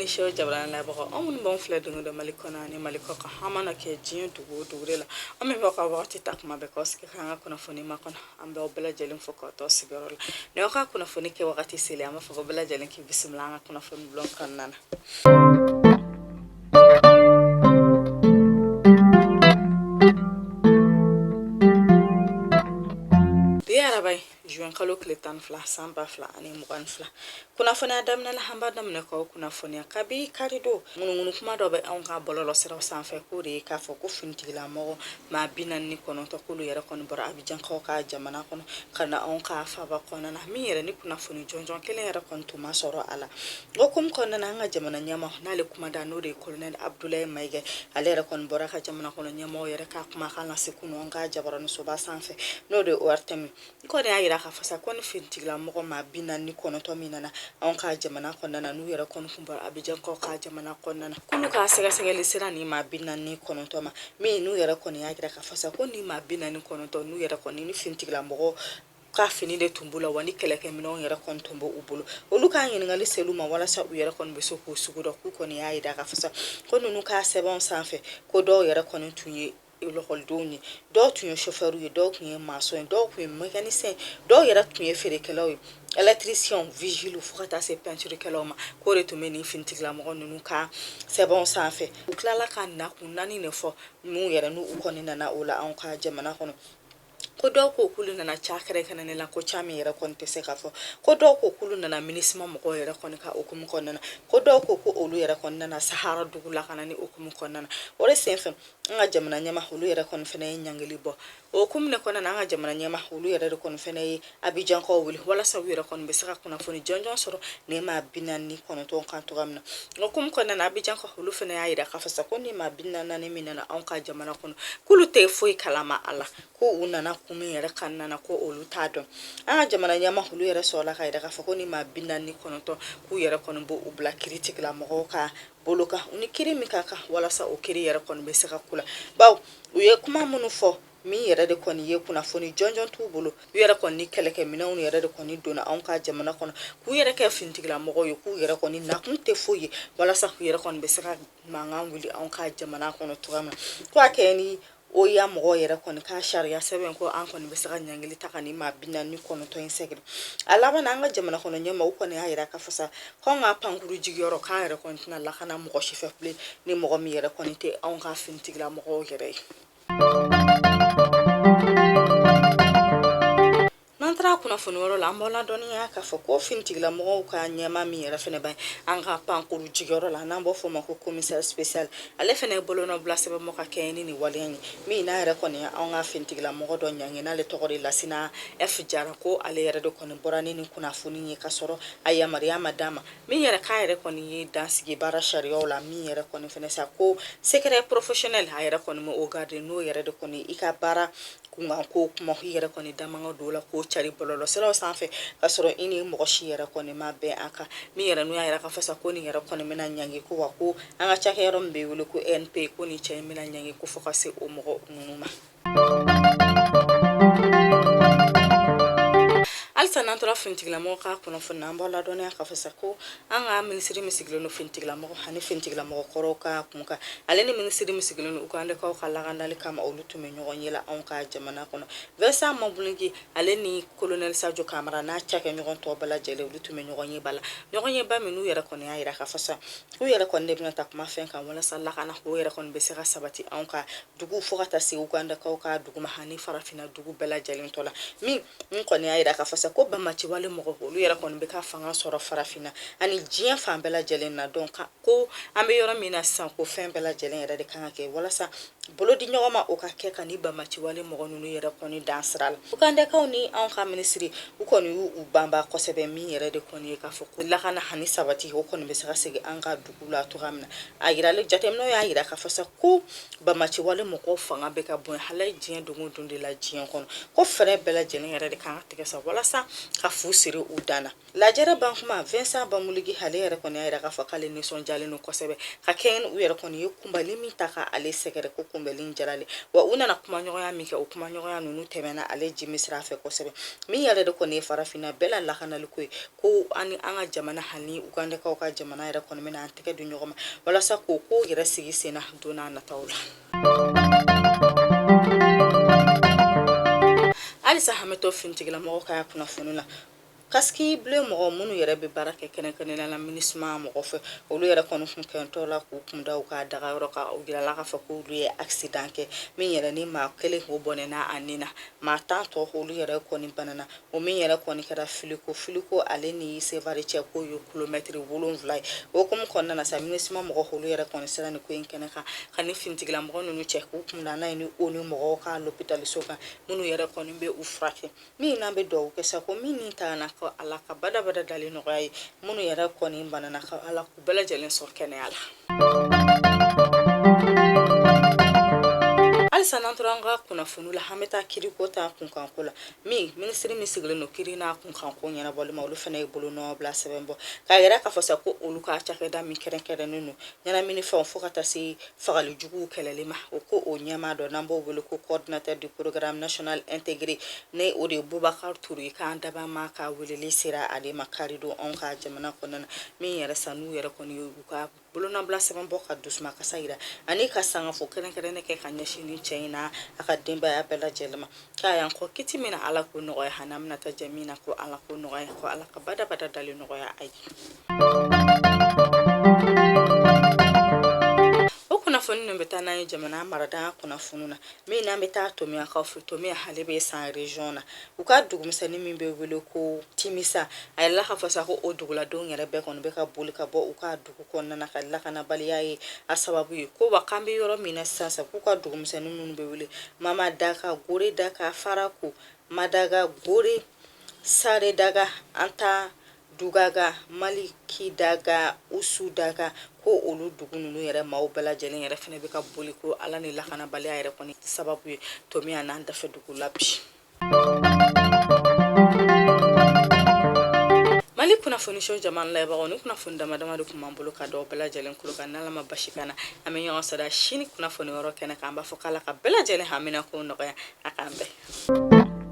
ni show jabarani labagaw, aw minnu b'anw filɛ don o don Mali kɔnɔ ani Mali kɔ kan, an mana kɛ diɲɛ dugu o dugu de la, an bɛ bɔ ka wagati ta kuma bɛɛ k'aw sigi k'an ka kunnafoni makɔnɔ. An b'aw bɛɛ lajɛlen fo k'aw to sigiyɔrɔ la. Ni aw ka kunnafoni kɛ wagati selen, an b'a fɔ ko bɛɛ lajɛlen k'i bisimila an ka kunnafoni bulon kɔnɔna na. Bi ye araba ye, juin kalo tile 12, san 2022. Kunnafoniya daminɛ la, an b'a daminɛ k'aw kunnafoniya kabi karidon ŋunuŋunu kuma dɔ bɛ anw ka bɔlɔlɔsiraw sanfɛ, k'o de ye k'a fɔ ko finitigilamɔgɔ maa 49, k'olu yɛrɛ kɔni bɔra Abijankaw ka jamana kɔnɔ ka na anw ka faba kɔnɔna na, min yɛrɛ ni kunnafoni jɔnjɔn kelen yɛrɛ kɔni tun ma sɔrɔ a la. O hukumu kɔnɔna na, an ka jamana ɲɛmaa, n'ale kuma da, n'o de ye colonel Abdoulaye Maïga, ale yɛrɛ kɔni bɔra ka jamana kɔnɔ ɲɛmaaw yɛrɛ ka kumakan lase kunun an ka jabaraninsoba sanfɛ, n'o de ye ORTM. N kɔni y'a jira k'a fɔ sa ko ni finitigilamɔgɔ maa 49 min nana anw ka jamana kɔnɔna na, n'u yɛrɛ kɔni kun bɔra Abijankaw ka jamana kɔnɔna na, k'olu ka sɛgɛsɛgɛli sera nin maa 49 ma, min n'u yɛrɛ kɔni y'a jira k'a fɔ sa ko nin maa 49, n'u yɛrɛ kɔni ni finitigilamɔgɔ ka fini de tun b'u la, wa ni kɛlɛkɛminɛnw yɛrɛ kɔni tun b'u bolo. Olu ka ɲininkali sel'u ma walasa u yɛrɛ kɔni bɛ se k'u sugu dɔn, k'u kɔni y'a jira k'a fɔ sa ko ninnu ka sɛbɛnw sanfɛ, ko dɔw yɛrɛ kɔni tun ye lakɔlidenw ye, dɔw tun ye chauffeur ye, dɔw tun ye maçon ye, dɔw tun ye mécanicien, dɔw yɛrɛ tun ye feerekɛlaw ye, électricien, vigile, fo ka taa se peinturekɛlaw ma, k'o de tun bɛ nin finitigilamɔgɔ ninnu ka sɛbɛnw sanfɛ. U tilala ka nakun naani de fɔ minnu yɛrɛ n'u kɔni nana o la anw ka jamana kɔnɔ. Ko dɔw ko k'olu nana ca kɛrɛnkɛrɛnnen la, ko ca min yɛrɛ kɔni tɛ se ka fɔ. Ko dɔw ko k'olu nana MINUSMA mɔgɔw yɛrɛ kɔni ka hukumu kɔnɔna na. Ko dɔw ko ko olu yɛrɛ kɔni nana Sahara dugu lakanani hukumu kɔnɔna na. O de senfɛ, an ka jamana ɲɛmaa olu yɛrɛ kɔni fana ye ɲangili bɔ. O hukumu de kɔnɔna na, an ka jamana ɲɛmaa olu yɛrɛ de kɔni fana ye Abijankaw wele walasa u yɛrɛ kɔni bɛ se ka kunnafoni jɔnjɔn sɔrɔ nin maa 49 kan cogoya min na. O hukumu kɔnɔna na, Abijankaw olu fana y'a jira k'a fɔ sa ko nin maa 44 min nana anw ka jamana kɔnɔ, k'olu tɛ foyi kalama a la, ko u nana kun min yɛrɛ kɔnɔna na, ko olu t'a dɔn. An ka jamana ɲɛmaa olu yɛrɛ sɔrɔla k'a jira k'a fɔ ko nin maa 49, k'u yɛrɛ kɔni b'u bila kiiritigɛlamɔgɔw ka bolo kan, u ni kiiri min ka kan, walasa o kiiri yɛrɛ kɔni bɛ se ka k'u la, bawo u ye kuma minnu fɔ, min yɛrɛ de kɔni ye kunnafoni jɔnjɔn t'u bolo, u yɛrɛ kɔni ni kɛlɛkɛminɛnw yɛrɛ de kɔni donna anw ka jamana kɔnɔ k'u yɛrɛ kɛ finitigilamɔgɔw ye, k'u yɛrɛ kɔni nakun tɛ foyi ye walasa k'u yɛrɛ kɔni bɛ se ka mankan wuli anw ka jamana kɔnɔ cogoya min na. Ko a kɛ ni OUA mɔgɔw yɛrɛ kɔni ka sariya sɛbɛn, ko an kɔni bɛ se ka ɲangili ta ka nin maa 49 in sɛgɛrɛ. A laban na, an ka jamana kɔnɔ ɲɛmaa kɔni y'a jira k'a fɔ sa k'anw ka pankuru jigiyɔrɔ, k'an yɛrɛ kɔni tɛna lakana mɔgɔ si fɛ bilen, ni mɔgɔ min yɛrɛ kɔni tɛ anw ka finitigilamɔgɔw yɛrɛ ye. N'an taara kunnafoni wɛrɛ la, an b'aw ladɔnniya k'a fɔ ko finitigilamɔgɔw ka ɲɛmaa min yɛrɛ fana bɛ an ka pankuru jigiyɔrɔ la, n'an b'o fɔ o ma ko commissaire spécial, ale fana ye bolonɔbila sɛbɛn bɔ ka kɛɲɛ ni nin waleya ye, min n'a yɛrɛ kɔni ye anw ka finitigilamɔgɔ dɔ ɲangi, n'ale tɔgɔ de Lasina F Jara, ko ale yɛrɛ de kɔni bɔra ni nin kunnafoni ye ka sɔrɔ a yamaruya ma d'a ma, min yɛrɛ k'a yɛrɛ kɔni ye dansigi baara sariyaw la, min yɛrɛ kɔni fana sa ko secret professionnel, a yɛrɛ kɔni ma o garder, n'o yɛrɛ de kɔni i ka baara kunkan ko kuma, i yɛrɛ kɔni da man ka don o la k'o cari bɔlɔlɔsiraw sanfɛ ka sɔrɔ i ni mɔgɔ si yɛrɛ kɔni ma bɛn a kan, min yɛrɛ n'u y'a yira k'a fɔ sa ko nin yɛrɛ kɔni bɛna ɲangi, ko wa ko an ka cakɛyɔrɔ min bɛ wele ko NP, ko nin cɛ in bɛna ɲangi ko fo ka se o mɔgɔ ninnu ma. Halisa n'an tora finitigilamɔgɔ ka kunnafoni na, an b'aw ladɔnniya k'a fɔ sa ko an ka minisiri min sigilen don finitigilamɔgɔ ani finitigilamɔgɔ kɔrɔw ka kun kan, ale ni minisiri min sigilen don Ugandakaw ka lakanali kama, olu tun bɛ ɲɔgɔn ye la anw ka jamana kɔnɔ. Vincent Mambulungi, ale ni colonel Sadio Kamara n'a cakɛɲɔgɔn tɔ bɛɛ lajɛlen, olu tun bɛ ɲɔgɔn ye ba la, ɲɔgɔn ye ba min n'u yɛrɛ kɔni y'a jira k'a fɔ sa k'u yɛrɛ kɔni de bɛna taa kuma fɛn kan walasa lakana k'o yɛrɛ kɔni bɛ se ka sabati anw ka dugu fo ka taa se Ugandakaw ka dugu ma ani farafinna dugu bɛɛ lajɛlen tɔ la, min n kɔni y'a jira k'a fɔ sa ko banbaanciwale mɔgɔ olu yɛrɛ kɔni bɛ ka fanga sɔrɔ farafinna ani diɲɛ fan bɛɛ lajɛlen na. Donc ko an bɛ yɔrɔ min na sisan, ko fɛn bɛɛ lajɛlen yɛrɛ de kan ka kɛ walasa bolo di ɲɔgɔn ma o ka kɛ ka ni banbaanciwale mɔgɔ ninnu yɛrɛ kɔni dan sira la. Ugandakaw ni anw ka minisiri, u kɔni y'u banba kosɛbɛ, min yɛrɛ de kɔni ye k'a fɔ ko lakana ani sabati o kɔni bɛ se ka segin an ka dugu la cogoya min na. A yiralen jateminɛw y'a jira k'a fɔ sa ko banbaanciwale mɔgɔw fanga bɛ ka bonya hali diɲɛ don o don de la diɲɛ kɔnɔ, ko fɛɛrɛ bɛɛ lajɛlen yɛrɛ de kan ka tigɛ sa walasa ka fu siri u dan na. Lajɛrɛ ban kuma, Vincent Bamuligi ale yɛrɛ kɔni y'a yira k'a fɔ k'ale nisɔndiyalen don kosɛbɛ ka kɛɲɛ u yɛrɛ kɔni ye kunbɛli min ta ka ale sɛgɛrɛ, ko kunbɛli diyara ale. Wa u nana kumaɲɔgɔnya min kɛ, o kumaɲɔgɔnya ninnu tɛmɛna ale jimi sira fɛ kosɛbɛ. Min yɛrɛ de kɔni ye farafinna bɛɛ la lakanaliko ye, ko ani an ka jamana ani Ugandakaw ka jamana yɛrɛ kɔni bɛna an tɛgɛ di ɲɔgɔn ma walasa k'o ko yɛrɛ sigi sen na don n'a nataw la. Halisa an bɛ to finitigilamɔgɔw ka kunnafoni la. Casque bleu mɔgɔ minnu yɛrɛ bɛ baara kɛ kɛrɛnkɛrɛnnenya la MINUSMA mɔgɔ fɛ, olu yɛrɛ kɔni kun kɛntɔ la k'u kun da u ka dagayɔrɔ kan, u jirala k'a fɔ k'olu ye accident kɛ min yɛrɛ ni maa kelen k'o bɔnɛna a ni na, maa 10 tɔ olu yɛrɛ kɔni banana. O min yɛrɛ kɔni kɛra Filiko, Filiko ale ni Sevare cɛ k'o ye kilomɛtiri 7 ye. O hukumu kɔnɔna na sa, MINUSMA mɔgɔ olu yɛrɛ kɔni sera nin ko in kɛnɛ kan ka ni finitigilamɔgɔ ninnu cɛ k'u kun da n'a ye ni ONU mɔgɔw ka lopitaliso kan minnu yɛrɛ kɔni bɛ u furakɛ. Min n'an bɛ dugawu kɛ sa, ko min ni ta na, ko Ala ka badabada dali nɔgɔya ye, minnu yɛrɛ kɔni banana, ka Ala k'u bɛɛ lajɛlen sɔn kɛnɛya la. Halisa n'an tora an ka kunnafoni la, an bɛ taa kiriko ta kunkanko la. Min minisiri min sigilen don kiri n'a kunkanko ɲɛnabɔli ma, olu fana ye bolonɔbila sɛbɛn bɔ k'a yira k'a fɔ sa ko olu ka cakɛda min kɛrɛnkɛrɛnnen don ɲɛnaminifɛnw fo ka taa se fagali juguw kɛlɛli ma, o ko o ɲɛmaa dɔ n'an b'o wele ko coordinateur du programme national intégré, ne o de ye Bubakar Ture ye, k'an dabama ka weleli sera ale ma karidon anw ka jamana kɔnɔna na. Min yɛrɛ sa, n'u yɛrɛ kɔni ye u ka bolonɔbila sɛbɛn bɔ ka dusumakasa yira ani ka sangafo kɛrɛnkɛrɛnnen kɛ ka ɲɛsin ni cɛ in na a ka denbaya bɛɛ lajɛlen ma, k'a y'an kɔ kiti min na, Ala k'o nɔgɔya, hali n'an bɛna taa jɛ min na, ko Ala k'o nɔgɔya, ko Ala ka badabada dali nɔgɔya a ye. O kunnafoni ninnu bɛ taa n'an ye jamana marada kunnafoni na. Min n'an bɛ taa Tomiyakaw fɛ, Tomiya ale bɛ San région na, u ka dugumisɛnnin min bɛ wele ko Timisa, a yirala k'a fɔ sa ko o duguladenw yɛrɛ bɛɛ kɔni bɛ ka boli ka bɔ u ka dugu kɔnɔna na ka lakanabaliya ye a sababu ye. Ko wa k'an bɛ yɔrɔ min na sisan sa, k'u ka dugumisɛnnin minnu bɛ wele Mamadaka, Goredaka, Farako, Madaga, Gore, Saredaga, Anta Dugaga, Malikidaga, Usudaga, ko olu dugu ninnu yɛrɛ maaw bɛɛ lajɛlen yɛrɛ fana bɛ ka boli, ko Ala ni lakanabaliya yɛrɛ kɔni sababu ye Tomiya n'an dafɛ dugu la bi. Mali kunnafoni so jama layɛbagaw, ni kunnafoni dama dama de tun b'an bolo ka dɔw bɛɛ lajɛlen kulo kan. N'Ala ma basi k'an na, an bɛ ɲɔgɔn sɔrɔ sini kunnafoni wɛrɛ kɛnɛ kan. An b'a fɔ k'Ala ka bɛɛ lajɛlen hamina ko nɔgɔya, a k'an bɛn.